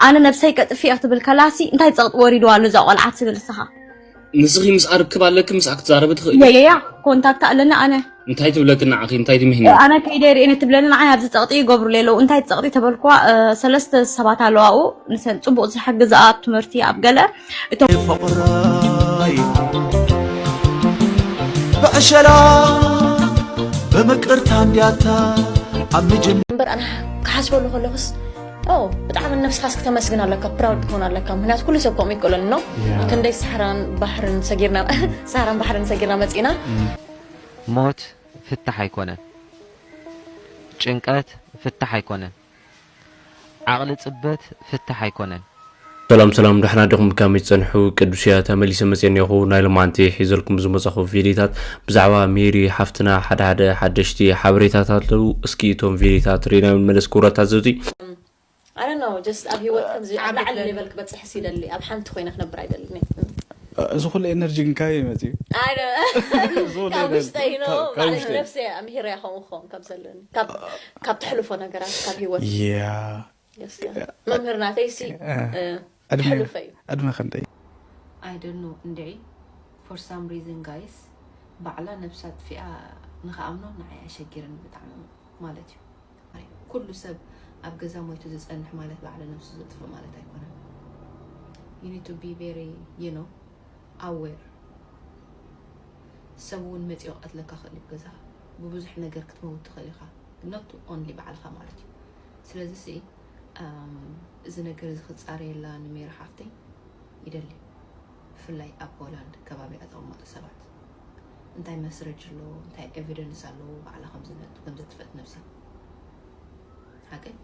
ኣነ ነብሰይ ቀጥፊ እየ ክትብል ከላሲ እንታይ ጸቕጢ ወሪድዋ ኣሎ እዛ ቆልዓ ትብል ንስኻ? ንስኺ ምስኣ ርክብ ኣለኪ፣ ምስኣ ክትዛረቢ ትኽእሊ። የየያ ኮንታክት ኣለኒ ኣነ። እንታይ ትብለኪ ንዓኺ? እንታይ ትምህኒ? ኣነ ከይደ ርእኒ ትብለኒ ንዓይ ኣብዚ ጸቕጢ ይገብሩለይ ኣለዉ። እንታይ ጸቕጢ ተበልኩዋ? እ፣ ሰለስተ ሰባት ኣለዋ ኣብኡ፣ ንሰን ጽቡቕ ዝሕግዝኣ ኣብ ትምህርቲ ኣብ ገለ። እቶም ፍቕረይ ብዕሸላ ብምቅርታ እንዲያታ ኣብ ምጅም እምበር ኣነ ክሓስበሉ ከለኹስ ኦ ብጣዕሚ ነብስኻስ ክተመስግን ኣለካ፣ ፕራውድ ክኾን ኣለካ። ምክንያቱ ኩሉ ሰብ ከምኡ ይክእለኒ ነው። ክንደይ ሳሕራን ባሕርን ሰጊርና ሳሕራን ባሕርን ሰጊርና መፂና። ሞት ፍታሕ ኣይኮነን። ጭንቀት ፍታሕ ኣይኮነን። ዓቕሊ ጽበት ፍታሕ ኣይኮነን። ሰላም ሰላም፣ ደሕና ዲኹም? ከመይ ትጸንሑ? ቅዱስ እያ ተመሊሰ መጽየ እኒኹ። ናይ ሎማዓንቲ ሒዘልኩም ዝመጻኹ ቪዲዮታት ብዛዕባ ሜሪ ሓፍትና ሓደ ሓደ ሓደሽቲ ሓበሬታታት ኣለዉ። እስኪ እቶም ቪዲዮታት ርኢና ንመለስ። ክቡራት ታዘብቲ። I don't know, just ኣብ ሂወት ከምዚ ኣብ ላዕሊ ሌቨል ክበፅሕስ ይደሊ፣ ኣብ ሓንቲ ኮይነ ክነብር ኣይደልን እየ። እዚ ኩሉ ኤነርጂ ግን ካበይ መፅዩ? ኣይ ዶ- እዚ ኩሉ ካብ ኤነርጂ ውሽጠይ ነው ካብ- ካብ ማለት ውሽጠይ። ነብሰይ ኣምሂረያ ከምኡ ክኸውን ካብ ዘለኒ ካብ ካብ ተሕልፎ ነገራት ካብ ሂወት ያ Yes, yeah. መምህር ናተይሲ እ፣ እ፣ ዕድመ- ሕሉፈ እዩ። ዕድመ ክንደይ? I don't know እንድዒ for some reason guys ባዕላ ነብሳ ኣጥፊኣ ንኽኣምኖ ንዓይ ኣሸጊርኒ ብጣዕሚ ማለት እዩ። ኩሉ ሰብ ኣብ ገዛ ሞይቱ ዝጸንሕ ማለት ባዕሉ ነብሱ ዘጥፍእ ማለት ኣይኮነን። You need to be very you know aware። ሰብ እውን መጺኡ ክቐትለካ ክእል እዩ ገዛ ብብዙሕ ነገር ክትመውት ትኽእል ኢኻ። Not only ባዕልኻ ማለት እዩ። ስለዚ ሲ እዚ ነገር እዚ ክጻረየላ ንሜሪ ሓፍተይ ይደሊ። ብፍላይ ኣብ ሆላንድ ከባቢኣ ዝቕመጡ ሰባት እንታይ መስረጅ ኣለዎ እንታይ ኤቪደንስ ኣለዎ ባዕላ ከምዝነቱ ከምዘጥፈት ነብሳ ሓቀይ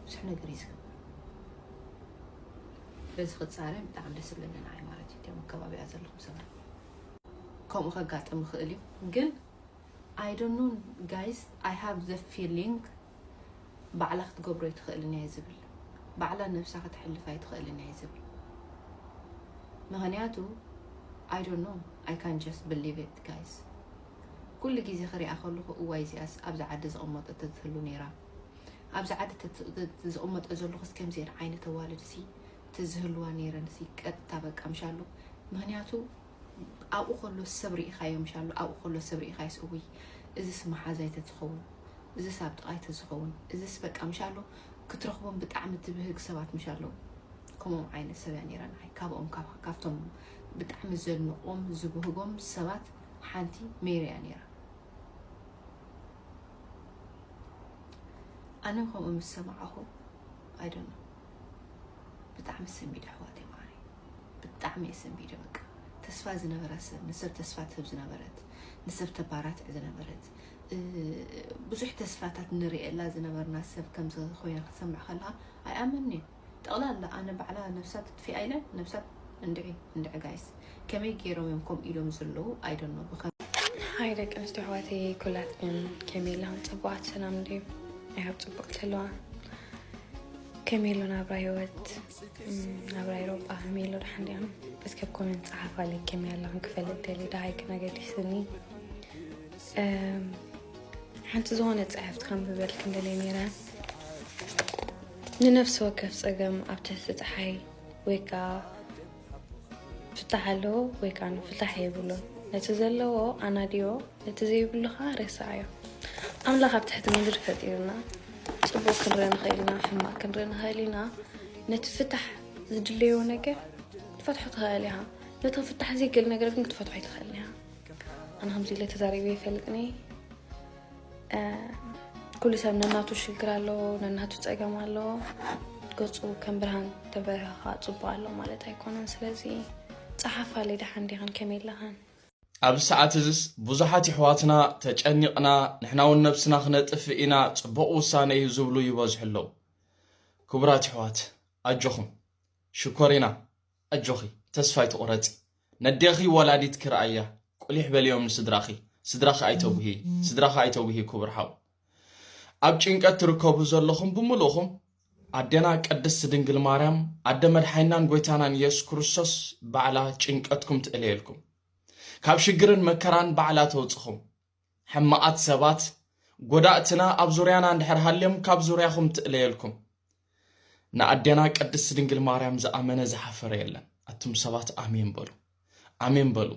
ብዙሕ ነገር እዩ ዝገብር። በዚ ክጻረ ብጣዕሚ ደስ ዝብለኒ ንዓይ ማለት እዩ እቲኦም ኣብ ከባቢኣ ዘለኹም ሰባት ከምኡ ከጋጥም ይኽእል እዩ ግን I don't know guys I have the feeling ባዕላ ክትገብሮ ኣይትኽእልን እያ ዝብል ባዕላ ነብሳ ከተሕልፍ ኣይትኽእልን እያ ዝብል ምኽንያቱ I don't know I can just believe it guys ኩሉ ግዜ ክሪኣ ከለኹ እዋይ እዚኣስ ኣብዚ ዓዲ ዝቕመጦ ተትህሉ ነይራ ኣብዚ ዓዲ ዝቕመጦ ዘለኹስ ከምዚአን ዓይነት ኣዋልድሲ ተዝህልዋ ነይረንሲ ቀጥታ በቃ ምሻሉ ምኽንያቱ ኣብኡ ከሎ ሰብ ርኢኻዮ ምሻሉ ኣብኡ ከሎ ሰብ ርኢኻዮስ እውይ እዚስ መሓዛይ ተዝኸውን እዚስ ኣብ ጥቓይ ተዝኸውን እዚስ በቃ ምሻሉ ክትረኽቦም ብጣዕሚ ትብህግ ሰባት ምሻሉ ከምኦም ዓይነት ሰብ እያ ነይራ ንዓይ ካብኦም ካብቶም ብጣዕሚ ዘድንቖም ዝብህጎም ሰባት ሓንቲ ሜሪ እያ ነይራ ኣነ ከምኡ ምስ ሰማዕኹ I don't know ብጣዕሚ ሰንቢደ ኣሕዋተይ ማዓረይ ብጣዕሚ እየ ሰንቢደ በቃ ተስፋ ዝነበራ ሰብ ንሰብ ተስፋ ትህብ ዝነበረት ንሰብ ተባራትዕ ዝነበረት ብዙሕ ተስፋታት ንርእየላ ዝነበርና ሰብ ከምዚ ኮይና ክትሰምዕ ከለኻ ኣይኣመንን እየ ጠቕላላ ኣነ ባዕላ ነብሳ ትጥፊኣ ኢለ ነብሳ እንድዒ እንድዒ ጋይስ ከመይ ገይሮም እዮም ከምኡ ኢሎም ዘለዉ I don't know ብኸ ሃይ ደቂ ኣንስትዮ ኣሕዋተይ ኩላትክን ከመይ ኣለኽን ፅቡቃት ሰላም ድዩ? I hope ፅቡቅ ትህልዋ ከመይ ኣሎ ናብራ ሂወት ናብራ ኤሮጳ ከመይ ኣሎ ደሓን ዲኹም? እስከ ኮመንት ፀሓፋለይ ከመይ ኣለኽን ክፈልጥ ደልየ ደሃይክን ኣገዲስኒ ሓንቲ ዝኾነ ፅሕፍቲ ከንብበልክን ደልየ ነይረ ንነፍሲ ወከፍ ፀገም ኣብ ትሕቲ ፀሓይ ወይ ከዓ ፍታሕ ኣለዎ ወይ ከዓ ፍታሕ የብሉን። ነቲ ዘለዎ ኣናድዮ፣ ነቲ ዘይብሉ ከዓ ረስዓዮ። ኣምላኽ ኣብ ትሕቲ ምድሪ ፈጢሩና፣ ፅቡቕ ክንርኢ ንኽእል ኢና፣ ሕማቕ ክንርኢ ንኽእል ኢና። ነቲ ፍታሕ ዝድለዮ ነገር ክትፈትሖ ትኽእል ኢኻ። ነቲ ፍታሕ ዘይክእል ነገር ግን ክትፈትሖ ኣይትኽእልን ኢኻ። ኣነ ከምዚ ኢለ ተዛሪበ ይፈልጥኒ። ኩሉ ሰብ ነናቱ ሽግር ኣለዎ፣ ነናቱ ፀገም ኣለዎ። ገፁ ከም ብርሃን ተበርህ ከዓ ፅቡቅ ኣሎ ማለት ኣይኮነን። ስለዚ ፀሓፋለይ ደሓን ዲኽን ከመይ ኣለኽን? ኣብዚ ሰዓት እዝስ ብዙሓት ይሕዋትና ተጨኒቕና ንሕና እውን ነብስና ክነጥፍእ ኢና ፅቡቕ ውሳነ እዩ ዝብሉ ይበዝሑ ኣለዉ። ክቡራት ይሕዋት ኣጆኹም ሽኮሪና ኣጆኺ ተስፋ ኣይትቑረጺ ነዴኺ ወላዲትኪ ረኣያ ቁሊሕ በልዮም ንስድራኺ ስድራኺ ኣይተጉሂ ስድራኺ ኣይተጉሂ ክቡር ሓው ኣብ ጭንቀት ትርከቡ ዘለኹም ብምልእኹም ኣዴና ቅድስት ድንግል ማርያም ኣደ መድሓኒናን ጎይታናን ኢየሱስ ክርስቶስ ባዕላ ጭንቀትኩም ትእለየልኩም ካብ ሽግርን መከራን ባዕላ ተውፅኹም ሕማቓት ሰባት ጎዳእትና ኣብ ዙርያና እንድሕር ሃልዮም ካብ ዙርያኹም ትእለየልኩም ንኣዴና ቅድስት ድንግል ማርያም ዝኣመነ ዝሓፈረ የለን። ኣቱም ሰባት ኣሜን በሉ፣ ኣሜን በሉ።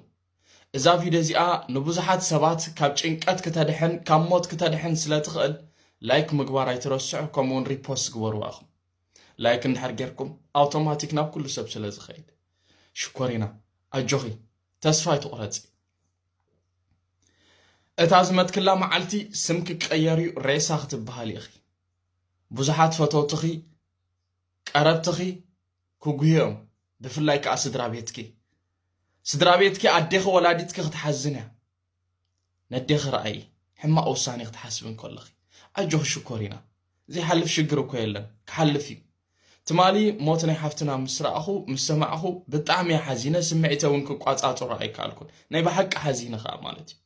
እዛ ቪድዮ እዚኣ ንብዙሓት ሰባት ካብ ጭንቀት ክተድሕን ካብ ሞት ክተድሕን ስለ ትኽእል ላይክ ምግባር ኣይትረስዑ፣ ከምኡውን ሪፖስት ግበርዋ ኢኹም። ላይክ እንድሕር ጌርኩም ኣውቶማቲክ ናብ ኩሉ ሰብ ስለ ዝኸይድ። ሽኮሪና፣ ኣጆኺ፣ ተስፋ ኣይትቑረጺ። እታ ዝመትክላ መዓልቲ ስምኪ ክቀየር እዩ፣ ሬሳ ክትበሃሊ ኢኺ። ብዙሓት ፈተውትኺ፣ ቀረብትኺ ክጉህዮም፣ ብፍላይ ከኣ ስድራ ቤትኪ። ስድራ ቤትኪ፣ ኣዴኺ ወላዲትኪ ክትሓዝን እያ። ነዴኺ ረኣዪ፣ ሕማቕ ውሳኔ ክትሓስቢ እንከለኺ። ኣጆኺ ሽኮሪና፣ ዘይሓልፍ ሽግር እኮ የለን፣ ክሓልፍ እዩ። ትማሊ ሞት ናይ ሓፍትና ምስ ረኣኹ፣ ምስ ሰማዕኹ፣ ብጣዕሚ እየ ሓዚነ፣ ስምዒተ እውን ክቋጻጸሮ ኣይከኣልኩን። ናይ ብሓቂ ሓዚነ ከኣ ማለት እዩ።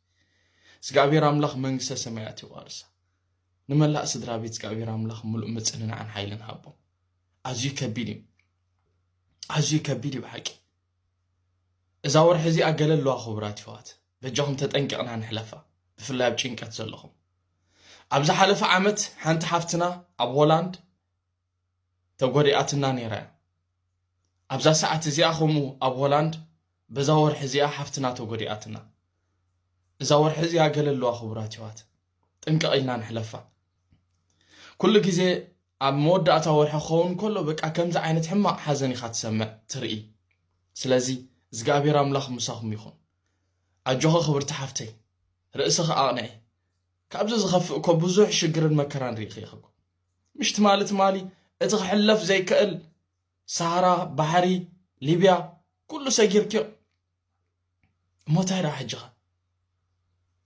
እግዚኣብሔር ኣምላኽ መንግስተ ሰማያት ይዋርሳ። ንመላእ ስድራ ቤት እግዚኣብሔር ኣምላኽ ምሉእ ምጽንናዕን ሓይልን ሃቦም። ኣዝዩ ከቢድ እዩ። ኣዝዩ ከቢድ እዩ ብሓቂ። እዛ ወርሒ እዚኣ ገለ ኣለዋ ክቡራት ይሕዋት። በጃኹም ተጠንቂቕና ንሕለፋ። ብፍላይ ኣብ ጭንቀት ዘለኹም። ኣብ ዝሓለፈ ዓመት ሓንቲ ሓፍትና ኣብ ሆላንድ ተጎዲኣትና ነይራ እያ። ኣብዛ ሰዓት እዚኣ ከምኡ ኣብ ሆላንድ በዛ ወርሒ እዚኣ ሓፍትና ተጎዲኣትና። እዛ ወርሒ እዚኣ ገለ ኣለዋ ክቡራት ይሕዋት። ጥንቅቕ ኢልና ንሕለፋ። ኩሉ ግዜ ኣብ መወዳእታ ወርሒ ክኸውን ከሎ በቃ ከምዚ ዓይነት ሕማቕ ሓዘን ኢኻ ትሰምዕ ትርኢ። ስለዚ እግዚኣብሔር ኣምላኽ ምሳኹም ይኹን። ኣጆኺ ክብርቲ ሓፍተይ፣ ርእስኺ ኣቕንዒ። ካብዚ ዝኸፍእ እኮ ብዙሕ ሽግርን መከራን ርኢኺ ኢኺ እኮ። ምሽ ትማሊ ትማሊ እቲ ክሕለፍ ዘይክእል ሳህራ፣ ባሕሪ፣ ሊብያ፣ ኩሉ ሰጊርክዮ። እሞ እንታይ ደኣ ሕጂ ኸ?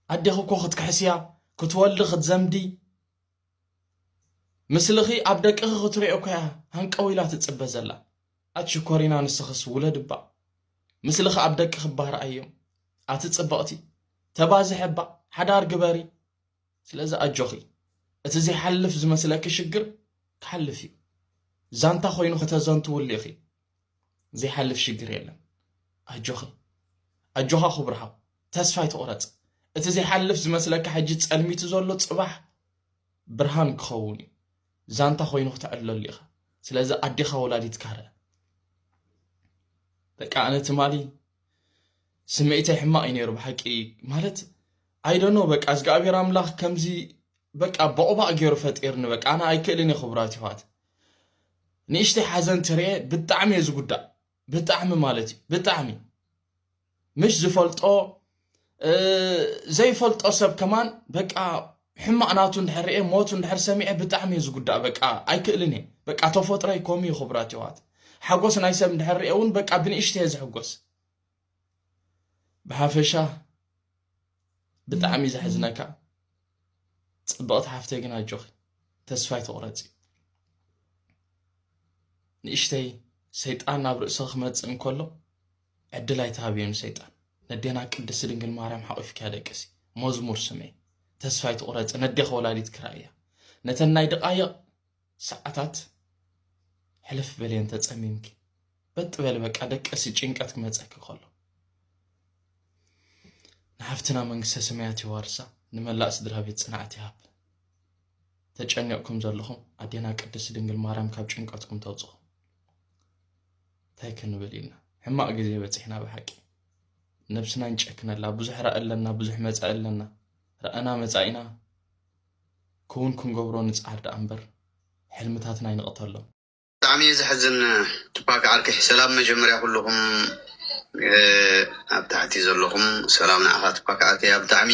ኣዴኺ እኮ ክትክሕስያ፣ ክትወልዲ፣ ክትዘምዲ፣ ምስልኺ ኣብ ደቅኺ ክትሪኦ እኮ እያ ሃንቀው ኢላ ትጽበ ዘላ። ኣቲ ሽኮሪና ንስኽስ ውለዲ እባ። ምስልኺ ኣብ ደቅኺ እባ ረኣዮም። ኣቲ ጽብቕቲ፣ ተባዝሒ እባ፣ ሓዳር ግበሪ። ስለዚ ኣጆኺ፣ እቲ ዘይሓልፍ ዝመስለኪ ሽግር ክሓልፍ እዩ። ዛንታ ኮይኑ ከተዘንትውሉ ኢኺ። ዘይሓልፍ ሽግር የለን። ኣጆኺ፣ ኣጆኻ ክቡር ሓው፣ ተስፋ ኣይትቑረጽ። እቲ ዘይሓልፍ ዝመስለካ ሕጂ ጸልሚቱ ዘሎ ጽባሕ ብርሃን ክኸውን እዩ። ዛንታ ኮይኑ ክተዕልለሉ ኢኻ። ስለዚ ኣዴኻ ወላዲትካ ርኣ። በቃ ኣነ ትማሊ ስምዒተይ ሕማቕ እዩ ነይሩ ብሓቂ። ማለት፣ I don't know፣ በቃ እግዚኣብሔር ኣምላኽ ከምዚ በቃ ቦቕባቕ ገይሩ ፈጢርኒ። በቃ ኣነ ኣይክእልን እየ ክቡራት ይሕዋት። ንእሽተይ ሓዘን ትርኤ ብጣዕሚ እየ ዝጉዳእ። ብጣዕሚ ማለት እዩ፣ ብጣዕሚ። ምሽ ዝፈልጦ፣ እ፣ ዘይፈልጦ ሰብ ከማን በቃ ሕማቕ ናቱ እንድሕር ርኤ፣ ሞቱ እንድሕር ሰሚዐ ብጣዕሚ እየ ዝጉዳእ። በቃ ኣይክእልን እየ። በቃ ተፈጥሮይ ከምኡ እዩ ክቡራት ይሕዋት። ሓጎስ ናይ ሰብ እንድሕር ርኤ እውን በቃ ብንእሽተይ እየ ዝሕጎስ። ብሓፈሻ ብጣዕሚ እዩ ዘሕዝነካ። ጽብቕቲ ሓፍተይ ግን ኣጆኺ፣ ተስፋ ኣይትቑረጺ። ንእሽተይ ሰይጣን ናብ ርእስኺ ክመጽእ እንከሎ ዕድል ኣይትሃብዮ ንሰይጣን። ነዴና ቅድስቲ ድንግል ማርያም ሓቑፍኪ ኣለቅሲ። መዝሙር ስመይ። ተስፋ ኣይትቑረጺ፣ ነዴኺ ወላዲትኪ ርኣያ። ነተን ናይ ደቓይቕ ሰዓታት ሕልፍ በልየን ተጸሚምኪ። በጥ በሊ በቃ ደቀሲ ጭንቀት ክመጸኪ ከሎ። ንሓፍትና መንግስተ ሰማያት የዋርሳ፣ ንመላእ ስድራ ቤት ጽንዓት ይሃብ። ተጨኒቕኩም ዘለኹም ኣዴና ቅድስቲ ድንግል ማርያም ካብ ጭንቀትኩም ተውጽኹም። እንታይ ክንብል ኢልና? ሕማቕ ግዜ በጺሕና ብሓቂ። ነብስና ንጨክነላ፣ ብዙሕ ራኢ ኣለና፣ ብዙሕ መጻኢ ኣለና። ረኣና መጻኢና ክውን ክንገብሮ ንጽዓር ደኣ እምበር ሕልምታትና ኣይንቕተሎም። ብጣዕሚ እዩ ዘሕዝን። ቱፓክ ዓርከይ ሰላም፣ መጀመርያ ኩልኹም፣ እ፣ ኣብ ታሕቲ ዘለኹም ሰላም ንዓኻ ቱፓክ ዓርከይ። ኣብ ብጣዕሚ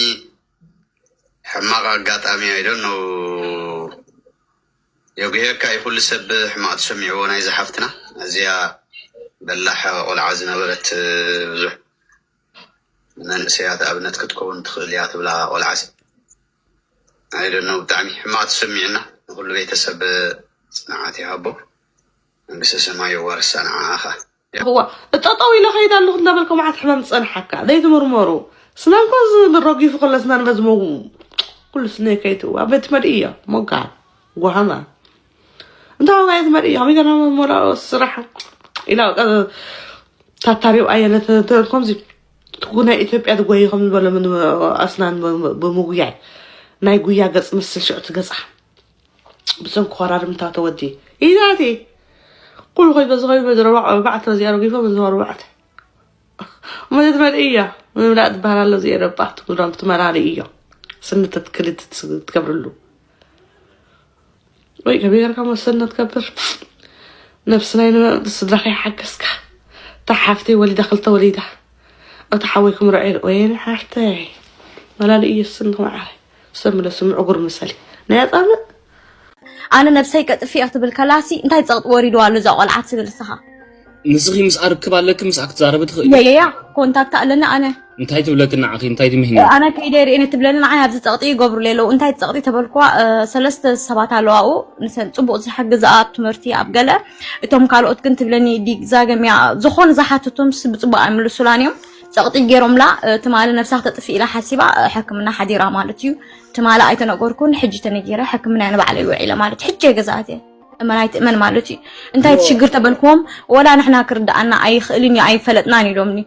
ሕማቕ ኣጋጣሚ፣ I don't know፣ የጉህየካ እዩ ኩሉ ሰብ ሕማቕ ተሰሚዕዎ ናይዛ ሓፍትና። ኣዝያ በላሕ ቆልዓ ዝነበረት፣ ብዙሕ ንመንእሰያት ኣብነት ክትከውን ትኽእል እያ ትብላ ቆልዓ ሰብ። I don't know፣ ብጣዕሚ ሕማቕ ተሰሚዕና። ንኩሉ ቤተሰብ ጽንዓት ይሃቦ። መንግስተ ሰማይ የዋርሳ ንዓኻ። እዋ፣ ጠጠው ኢለ ከይድ ኣለኹ እንዳበልካ መዓት ሕማም ዝጸንሓካ፣ ዘይትምርመሩ። ስናንኮ ዝ-፣ ረጊፉ ከሎ ስናን በዚ መው-፣ ኩሉ ስነ ከይትዋ፣ ቤት መድእዮ፣ ሞጋ፣ ጓሃማ። እንታይ ዋጋ የት መድእዮ፣ ከመይ ገና መሞላኦ ስራሕ ኢላ፣ በቃ፣ ታታሪው ኣየለ ተ-፣ ተ-፣ ከምዚ፣ ትጉ ናይ ኢትዮጵያ ትጎይ ከም ዝበሎ ምን-፣ ኣስናን ብ-፣ ብምጉያይ፣ ናይ ጉያ ገጽ ምስል ሽዑ ትገጻ። ብሰንኪ ኮራርምታ ተወዲ። ኢዛቲ፣ ኩሉ ከይበዝኸዩ በዚ ረባዕ ኣርባዕተ በዚ ኣረጊፎ በዚ ኣርባዕተ መዘት መልእያ ምብላዕ ትበሃል ኣሎ። እዚኦ ደባ ትጉዳም ትመላልእ እዮ። ስኒ ተትክሊ ትገብርሉ ወይ ከመይ ጌርካ መሰልና ትገብር? ነብስና ይንበ ስድራኻ ይሓገዝካ። እታ ሓፍተይ ወሊዳ ክልተ ወሊዳ፣ እታ ሓወይኩም ርዕድ ወይኒ ሓፍተይ መላሊ እየስን ንኽመዓረ ሰምለሱ ምዕጉር ምሰሊ ናይ ኣጻምእ ኣነ ነብሰይ ከጥፍእ ክትብል ከላሲ እንታይ ጸቕጢ ወሪድዋ ኣሎ እዛ ቆልዓ ትብል እስኻ? ንስኺ ምስኣ ርክብ ኣለኪ፣ ምስኣ ክትዛረቢ ትኽእሊ። የየያ ኮንታክት ኣለኒ ኣነ እንታይ ትብለኪ ንዓኺ? እንታይ ትምህኒ? ኣነ ከይደ ርእነ ትብለኒ ንዓይ ኣብዚ ጸቕጢ ይገብሩ ሌለው እንታይ ጸቕጢ ተበልኩዋ። እ፣ ሰለስተ ሰባት ኣለዋኡ ንሰን ጽቡቕ ዝሕግዝኣ ኣብ ትምህርቲ ኣብ ገለ እቶም ካልኦት ግን ትብለኒ ዲግዛ ገምያ ዝኾኑ ዝሓትቶም ስ ብጽቡቕ ኣይምልሱላን እዮም። ጸቕጢ ገይሮምላ እ፣ ትማሊ ነብሳ ክተጥፍእ ኢላ ሓሲባ እ፣ ሕክምና ሓዲራ ማለት እዩ። ትማሊ ኣይተነገርኩን ሕጂ ተነጊረ ሕክምና ንባዕለይ ውዒለ ማለት ሕጂ እየ ገዛኣት እየ። እመን ኣይትእመን ማለት እዩ። እንታይ እቲ ሽግር ተበልክዎም፣ ወላ ንሕና ክርድኣና ኣይኽእልን እዩ ኣይፈለጥናን ኢሎምኒ።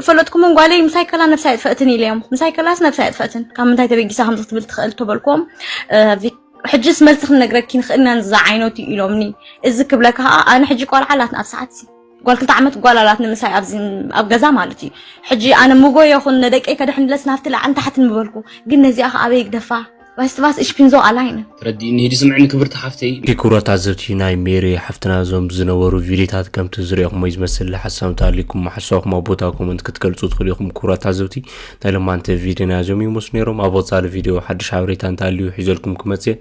ፈለጥኩምን ጓለይ ምሳይ ከላ ነብሳ የጥፈእትን ኢለዮም። ምሳይ ከላስ ነብሳ የጥፈእትን ካብ ምንታይ ተበጊሳ ከምዚ ክትብል ትኽእል ተበልክዎም። እ፣ ቪ- ሕጅስ መልሲ ክንነግረኪ ንኽእል ኢና ንዛ ዓይነቱ ኢሎምኒ። እዚ ክብለካ ከዓ ኣነ ሕጂ ቆልዓ ኣላትና ኣብ ሰዓት ሲ ጓል ክልተ ዓመት ጓል ኣላት ንምሳይ ኣብዚ ኣብ ገዛ ማለት እዩ። ሕጂ ኣነ ምጎ ይኹን ነደቀይ ከድሕንለስ ናብቲ ላዕን ታሕትን ምበልኩ ግን ነዚኣ ከዓ ኣበይ ግደፋ? Weißt du was, ich bin so alleine. ተረዲእኒ ሂዲ ስምዕኒ ክብርቲ ሓፍተይ። ክቡራት ተዓዘብቲ ናይ ሜሪ ሓፍትና እዞም ዝነበሩ ቪዲዮታት ከምቲ ዝሪኦኹሞ ዝመስል ሓሳብ እንተሃልዩኩም ሓሳብኩም ኣብ ቦታ ኮመንት ክትገልፁ ትኽእሉ ኢኹም። ክቡራት ተዓዘብቲ ናይ ሎማንቲ ቪዲዮና እዚኦም ይመስሉ ነይሮም። ኣብ ወፃሊ ቪዲዮ ሓድሽ ሓበሬታ እንተሃልዩ ሒዘልኩም ክመፅእ እየ።